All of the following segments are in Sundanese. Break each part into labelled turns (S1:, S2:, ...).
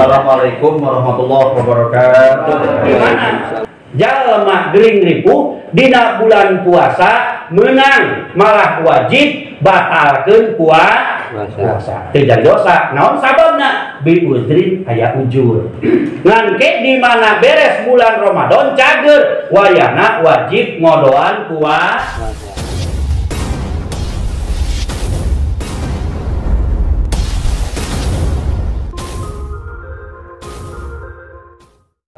S1: Assalamualaikum warahmatullahi wabarakatuh.
S2: Gimana? Jalma gering ripuh dina bulan puasa menang malah wajib batalkeun puasa. Teu jadi dosa. Naon sababna? Bi uzrin aya ujur. Ngan ke di mana beres bulan Ramadan cager wayahna wajib ngodoan puasa.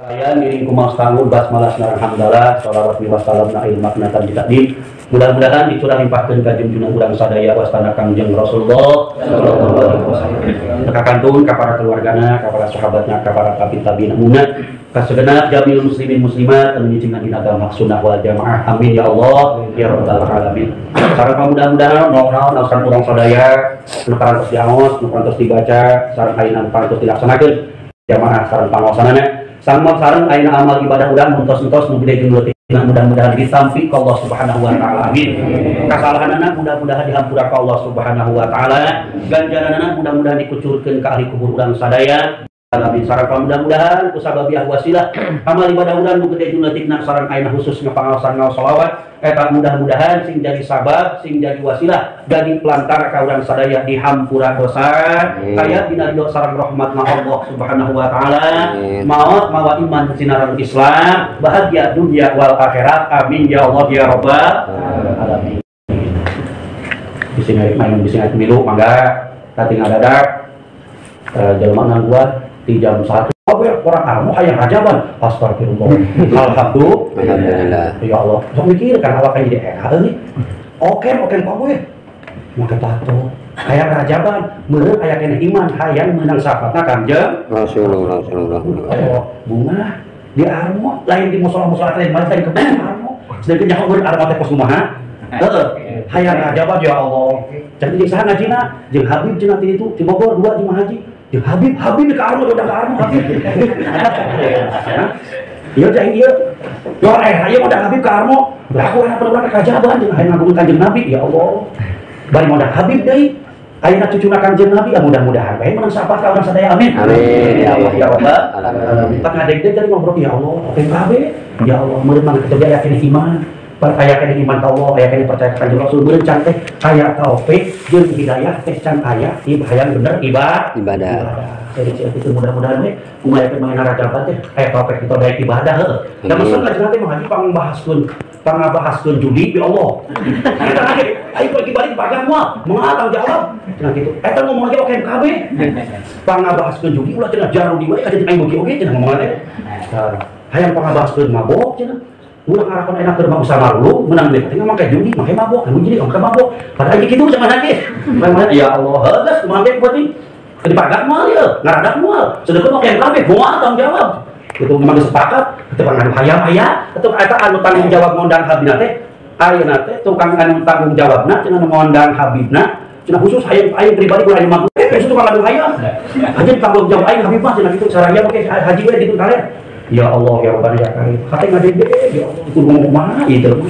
S2: Saya miring kumaos tangguh basmalah sareng hamdalah shalawat wa salam na ilmakna tan ditadi. Mudah-mudahan dicurah limpahkeun ka junjungan urang sadaya wastana Kangjeng Rasulullah sallallahu alaihi wasallam. Ka kantun ka para keluargana, ka para sahabatna, ka para tabi'in tabi'in ummat, ka segenap jamil muslimin muslimat anu nyicingan dina agama sunnah wal jamaah. Amin ya Allah ya rabbal alamin. Sareng mudah-mudahan naon-naon nausan urang sadaya nu parantos diaos, nu parantos dibaca, sareng ayeuna nu parantos dilaksanakeun jamaah sareng pangaosanana. Sama sareng ayeuna amal ibadah urang muntos-entos nu gede jeung leutikna mudah-mudahan ditampi ku Allah Subhanahu wa taala. Amin. Kasalahanana mudah-mudahan dihampura ku Allah Subhanahu wa taala. Ganjaranana mudah-mudahan dikucurkeun ka ahli kubur urang sadaya. Amin. Sareng mudah-mudahan ku sababiah wasilah amal ibadah urang nu gede jeung leutikna sareng ayeuna khusus ngapangaosan ngaos selawat eta mudah-mudahan sing jadi sabab, sing jadi wasilah, jadi pelantara ka urang sadaya dihampura dosa, kaya dina ridho sareng rahmatna Allah Subhanahu wa taala, maot mawa iman sinaran Islam, bahagia dunia wal akhirat. Amin ya Allah ya rabbal alamin. Bisi ngarik main bisi ngarik milu mangga tadi ngadadak jelema ngangguan di jam 1. Orang armo hayang rajaban. Astagfirullah. Alhamdulillah. Ya Allah. Sok mikir kan awak jadi enak euy. Oke, oke kabeh. Make tato. Hayang rajaban, meureun aya keneh iman hayang meunang syafaatna Kangjeng
S3: Rasulullah sallallahu alaihi wasallam.
S2: Oh, bunga di armo lain di musala-musala lain mah di kebun armo. Sedengkeun nyaho meureun armo teh kos kumaha? Heeh. Hayang rajaban ya Allah. Jadi jeung saha ngajina? Jeung Habib cenah ti ditu di Bogor dua jeung haji. Ya Habib, Habib ke Armo, udah ke Armo, Habib. Iya, jangan iya. Ya, ayo udah Habib ke Armo. Lah aku anak perempuan ke Kajaban, jeung hayang ngagungan Kanjeng Nabi, ya Allah. Bari modal Habib deui. Ayeuna cucuna Kanjeng Nabi, ya mudah-mudahan bae menang syafaat ka urang sadaya. Amin.
S3: Amin ya Allah
S2: ya Rabbal alamin. Tah ngadeg-deg tadi ngobrol ya Allah, oke kabeh. Ya Allah, meureun mah kita yakin iman. Aya keneh iman ka Allah, aya keneh percaya ka Kanjeng Rasul, meureun can teh aya taufik jeung hidayah teh can aya, ieu hayang bener ibadah. Jadi itu mudah-mudahan we kumaha teh mengenai rajaban teh aya taufik kita daek ibadah heuh. Da maksud kanjeng teh mah pangabahaskeun judi ya Allah. Kita lagi ayo pergi balik bagang moal, moal tanggung jawab. Cenah kitu. Eta ngomong lagi oke kabeh. Pangabahaskeun judi ulah cenah jarudi wae ka aing beuki oge cenah ngomong teh. Hayang pangabahaskeun mabok cenah. Ulah ngarapan enak keur mah usaha marulu menang duit teh make judi make mabok anu jadi make mabok padahal kitu zaman lagi mana ya Allah geus kumaha ge buat dipagak moal ieu ngaradak moal sedengkeun oke kabeh moal tanggung jawab kitu memang geus sepakat teu panganu hayam aya atau eta anu tanggung jawab ngondang habibna teh ayeuna teh tukang anu tanggung jawabna cenah ngondang habibna cenah khusus hayam aing pribadi ulah mabok eh tukang anu hayam aja tanggung jawab aing habib mah cenah kitu saraya make haji we ditu kalian. Ya Allah ya Rabbana ya Karim. Kate ngadeg ya Allah kudu ngomong kumaha ieu mah.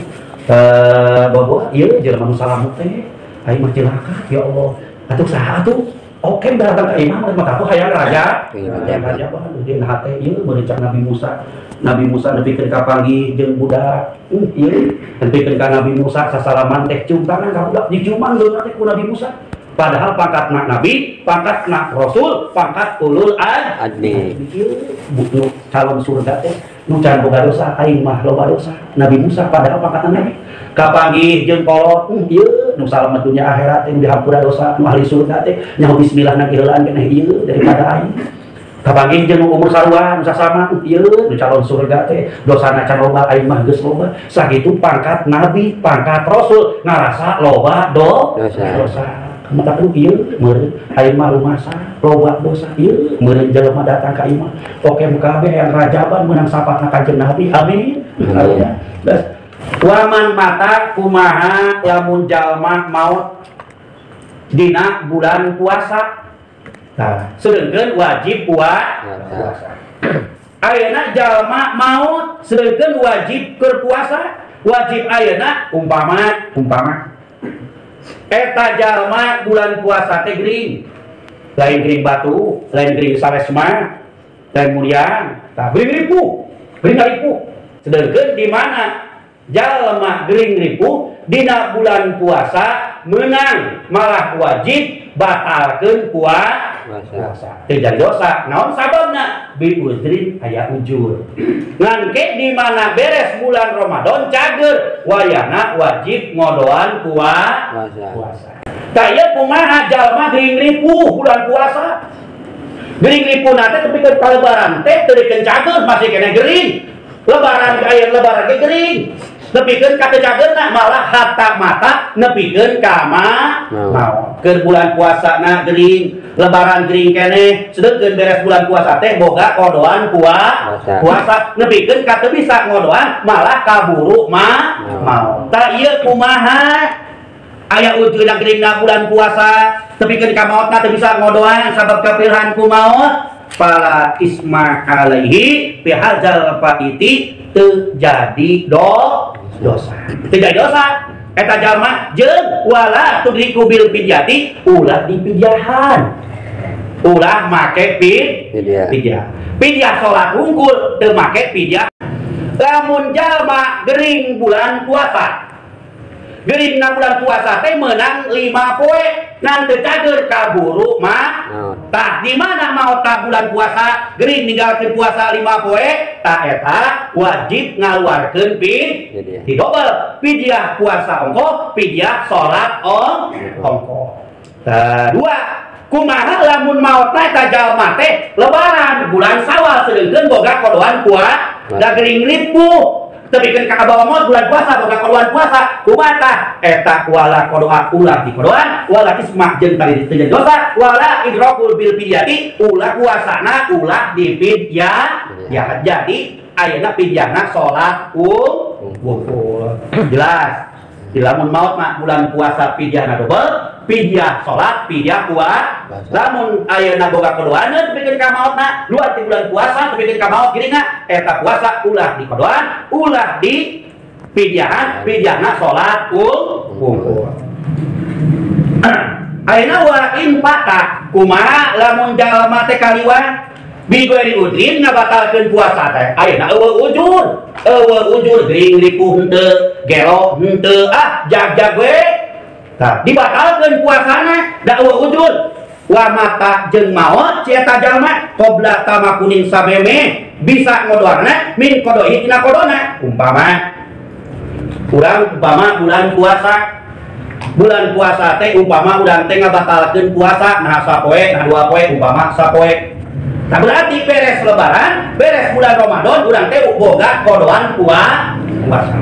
S2: Bawa ieu jelema nu salamet teh aing mah cilaka ya Allah. Atuh saha atuh? Oke datang ka imah mah atuh hayang raja. Hayang raja mah di hate ieu meureun cak Nabi Musa. Nabi Musa nepikeun ka panggih jeung budak. Ieu nepikeun ka Nabi Musa sasalaman teh cium tangan ka budak diciuman leungeun teh ku Nabi Musa. Padahal pangkat nak nabi, pangkat nak rasul, pangkat ulul azmi. Nu calon surga teh nu can boga dosa, aing mah loba dosa. Nabi Musa padahal pangkat nabi. Kapanggih jeung kolot, ieu nu salamet dunya akhirat teh dihampura dosa, nu ahli surga teh nyaho bismillah na heulaan keneh ieu daripada aing. Kapanggih jeung umur sarua, nu sasama, ieu nu calon surga teh dosana can loba, aing mah geus loba. Sakitu pangkat nabi, pangkat rasul ngarasa loba dosa. Mata ku ieu meureun aing mah rumasa loba dosa ieu meureun jelema datang ka imah oke kabeh yang rajaban meunang syafaatna Kanjeng Nabi. Amin. Geus waman mata kumaha lamun jalma maot dina bulan puasa. Tah sedengkeun wajib puasa. Ayeuna jalma maot sedengkeun wajib keur puasa, wajib ayeuna umpama eta jalma bulan puasa teh gering. Lain gering batu, lain gering salesma, Lain muriang, tah gering ripuh, gering ripuh. Sedengkeun di mana jalma gering ripuh dina bulan puasa menang malah wajib batalkeun puasa. Teu jadi dosa. Naon sababna? Bi uzrin aya ujur. Ngan ke di mana beres bulan Ramadan cager wayahna wajib ngodoan puasa. Tah ieu kumaha jalma gering ripuh bulan puasa? Gering ripuh na teh tepi ka lebaran teh teu dikeun cager masih keneh gering. Lebaran aya lebaran ge gering. Nepikeun ka teu cagerna malah hatta mata nepikeun ka maot. Keur bulan puasana gering, lebaran gering keneh, sedengkeun beres bulan puasa teh boga kodoan puasa nepikeun ka teu bisa ngodoan malah kaburu maot. Tah ieu kumaha? Aya ujurna geringna bulan puasa tepikeun ka maotna teu bisa ngodoan sabab kapilihan ku maot fala isma alaihi fi hadzal faiti teu jadi dosa. Teu jadi dosa eta jalma jeung wala tudriku bil fidyati ulah dipidyahan. Ulah make fidyah. Fidyah salat hungkul teu make fidyah. Lamun jalma gering bulan puasa gering na bulan puasa teh menang 5 poe ngan teu cager kaburu mah. Tah di mana maot ta bulan puasa gering ninggalkeun puasa 5 poe tah eta wajib ngaluarkeun fidyah. Didobel fidyah puasa ongkoh, fidyah salat ongkoh. Tah dua kumaha lamun maot ta eta jalma teh lebaran bulan Sawal sedengkeun boga kodoan puasa da gering ripuh tepikeun ka kabawa maot bulan puasa boga kodoan puasa kumaha tah eta wala kodoa ulah di kodoan wala ismah jeung tadi teu jadi dosa wala idrakul bil fidyati ulah puasana ulah di fidyah. Ya jadi ayeuna fidyahna salat wungkul. Jelas di lamun maot mah bulan puasa fidyahna dobel fidyah salat fidyah puasa. Lamun ayeuna boga kodoaneun tepikeun ka maotna luar ti bulan puasa tepikeun ka maot geuninga eta puasa ulah di kodoan ulah di fidyahan fidyahna salat wungkul. Ayeuna wa in fata kumaha lamun jalma teh kaliwat bi ghairi udrin ngabatalkeun puasa teh ayeuna eueuh ujur gering ripuh henteu gelo henteu ah jag-jag we tah dibatalkeun puasana da eueuh ujur wa mata jeung maot si eta jalma qabla tamakunin sameme bisa ngodoarna min qodoi tina qodona. Umpama urang umpama bulan puasa teh umpama urang teh ngabatalkeun puasa nah sapoe nah dua poe umpama sapoe. Nah berarti beres lebaran, beres bulan Ramadan urang teh boga kodoan puasa.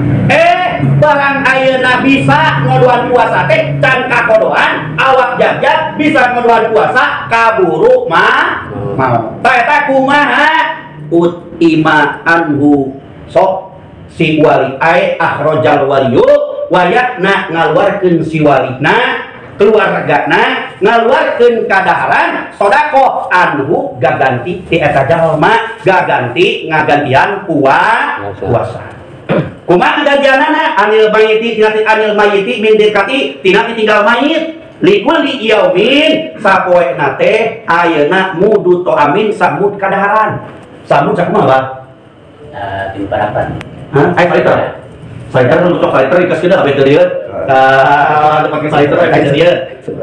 S2: Barang ayeuna bisa ngodoan puasa teh can kakodoan awak jagjag bisa ngodoan puasa kaburu maot. Tah eta kumaha utima anhu sok si wali ae akhrajal waliyu wayatna ngaluarkeun si walina keluargana ngaluarkeun kadaharan sedekah anhu gaganti ti eta jalma gaganti ngagantian puasa. Kumaha gantianana anil mayiti tina anil mayiti min dirkati tina tinggal mayit likulli yaumin sapoena teh ayeuna mudu toamin samud kadaharan. Samud sakumaha Bah?
S4: Tilu parapan.
S2: Hah? Aya saliter. Saliter nu cok saliter dikasih da abeh teu dieu. Tah pake saliter abeh teu dieu.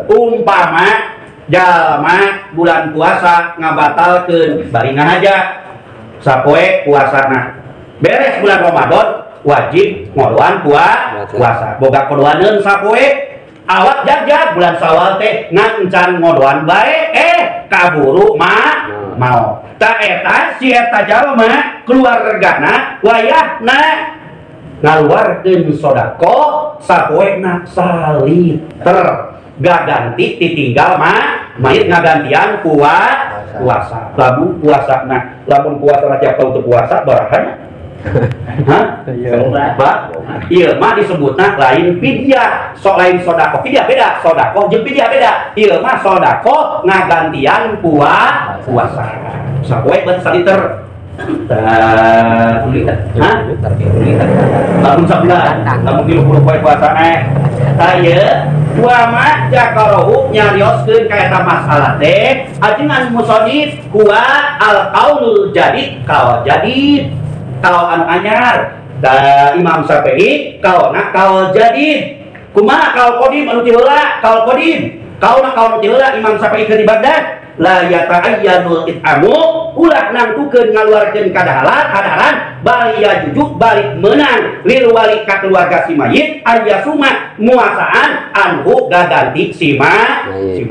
S2: Umpama jalma bulan puasa ngabatalkeun bari ngahaja sapoe puasana. Beres bulan Ramadan wajib ngodoan puasa. Boga kodoaneun sapoe awak jagjag bulan Syawal teh ngan encan ngodoan bae kaburu maot. Tah eta si eta jalma keluargana wayahna ngaluarkeun sedekah sapoena saliter gaganti ditinggal mayit ngagantian puasa. Lamun puasana lamun puasana tiap tahun teu puasa barahan. Hah? Ba? Ieu mah disebutna lain fidyah, sok lain sedekah. Fidyah beda, sedekah jeung fidyah beda. Ieu mah sedekah ngagantian puasa. Sapoe beut saliter. Hah? Lamun sabulan, lamun 30 poe puasa tah ieu wa ma jakarahu nyarioskeun ka eta masalah teh ajengan musonif huwa al qaulul jadid kaul jadid kaul anu anyar da Imam Syafi'i kaulna kaul jadid kumaha kaul qadim anu ti heula kaul qadim kaulna kaul ti heula Imam Syafi'i keur di Baghdad la yata'ayyanul it'amu ulah nangtukeun ngaluarkeun kadaharan bali ya jujuk balik menang lil wali ka keluarga si mayit ayyasuma muasaan anhu gaganti si mayit.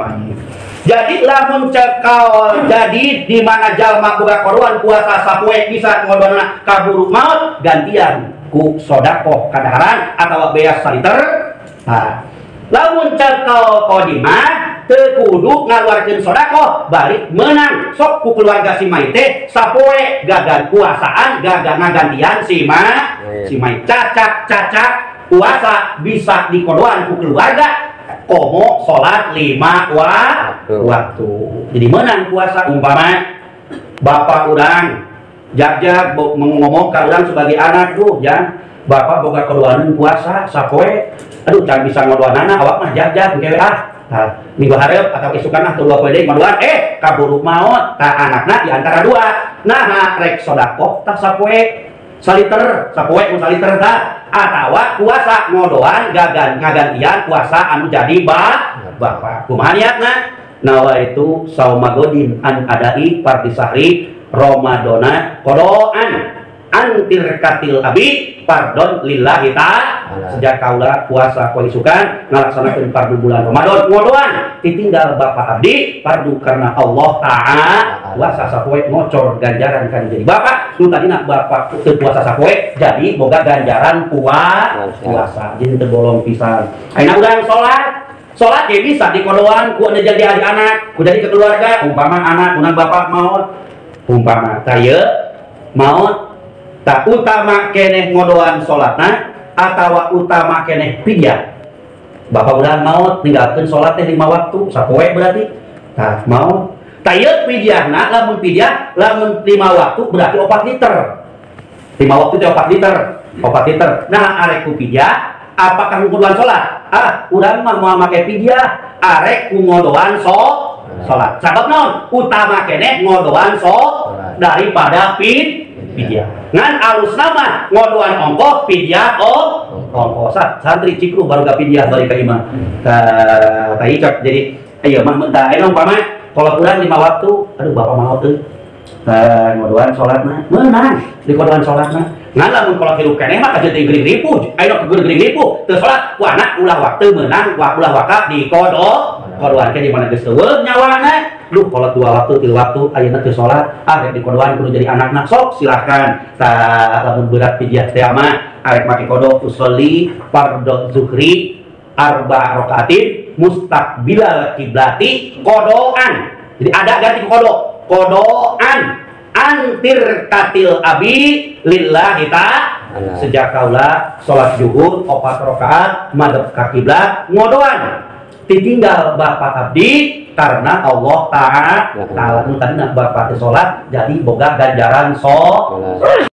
S2: Jadi lamun cekal jadi di mana jalma boga koruan puasa sapoe bisa ngodona kaburu maut gantian ku sodakoh kadaharan atawa beas saliter. Nah, lamun cekal qadimah teu kudu ngaluarkeun sodakoh balik menang sok ku keluarga si mayit teh sapoe gagan puasaan gagan ngagantian si mayit cacak-cacak puasa bisa dikodoan ku keluarga komo salat 5 waktu. Jadi menang puasa umpama bapak urang jag-jag ngomong ka urang sebagai anak duh ya bapak boga kodoaneun puasa sapoe aduh can bisa ngodoanana awak mah jag-jag engke ah. Nah, minggu hareup atau isukan ah dua poe deui ngodoan kaburu maot tah anakna di antara dua nah rek sodakoh tah sapoe saliter sapoe mun saliter tah atawa puasa ngodoan gagan ngagantian puasa anu jadi bapak kumaha niatna nawaitu sauma godin an adai pardi sahri ramadona qodoan antir katil abi pardon lillahi ta'ala sejak kaula puasa poe isukan ngalaksanakeun fardu bulan Ramadan ngodoan ditinggal bapak abdi fardu karena Allah ta'ala puasa sapoe ngocor ganjaran kan jadi bapak nu tadina bapak teu puasa sapoe jadi boga ganjaran puasa jadi teu bolong pisan ayeuna urang salat ge bisa dikodoan ku anu jadi anak ku jadi ke keluarga umpama anak unang bapak maot umpama tah ieu maot tak utama keneh ngodoan salatna atawa utama keneh pidyah. Bapak udah maot ninggalkeun salat teh 5 waktu sapoe berarti tah maot. Tah ieu pidyahna lamun pidyah lamun 5 waktu berarti 4 liter. 5 waktu teh 4 liter, 4 liter. Nah arek ku pidyah apakah ngodoan salat? Ah urang mah moal make pidyah, arek ku ngodoan salat. Sabab naon? Utama keneh ngodoan salat daripada pidyah. Ngan alus nama ngodoan ongkoh pidyah ongkoh santri cikru baru gak pidyah balik ka imah. Tah icok jadi ayo mah tah aya umpama kalau kurang 5 waktu aduh bapak mau teu ngodoan salatna meunang dikodoan salatna ngan lamun kalau hirup keneh mah kajeun teh geuring ripuh aya nu geuring ripuh teu salat ku anak ulah waktu meunang ulah wakaf dikodo kodoan ke di mana geus eueuh nyawana duh kalau 2 waktu 3 waktu ayeuna teu salat ah rek dikodoan kudu jadi anakna sok silahkan tah lamun berat pidyah teh mah arek make kodo usolli fardhu zuhri arba rakaatin mustaqbilal kiblati kodoan jadi ada ganti kodo kodoan antir katil abi lillahi ta'ala sejak kaula salat zuhur 4 rakaat madhep ka kiblat ngodoan ditinggal bapak abdi karena Allah ta'ala nu tadina bapak teh salat jadi boga ganjaran salat.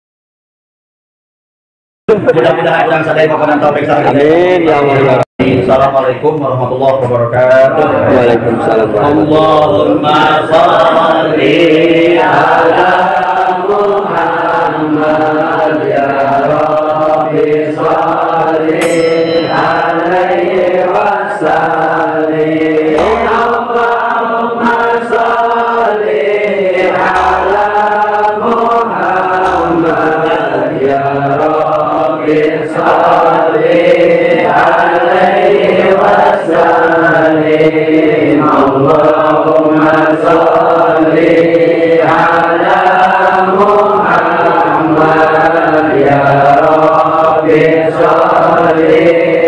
S2: Mudah-mudahan urang sadaya makanan taufik sareng.
S3: Amin ya Allah.
S1: Assalamualaikum warahmatullahi wabarakatuh.
S3: Waalaikumsalam.
S1: Allahumma shalli
S5: ala Muhammad ya Rabbi shalli alaihi wasallim. Allahumma shalli ala Muhammad ya Rabbi shalli alaihi wasallim. Allahumma shalli ala Muhammad ya Rabbi shalli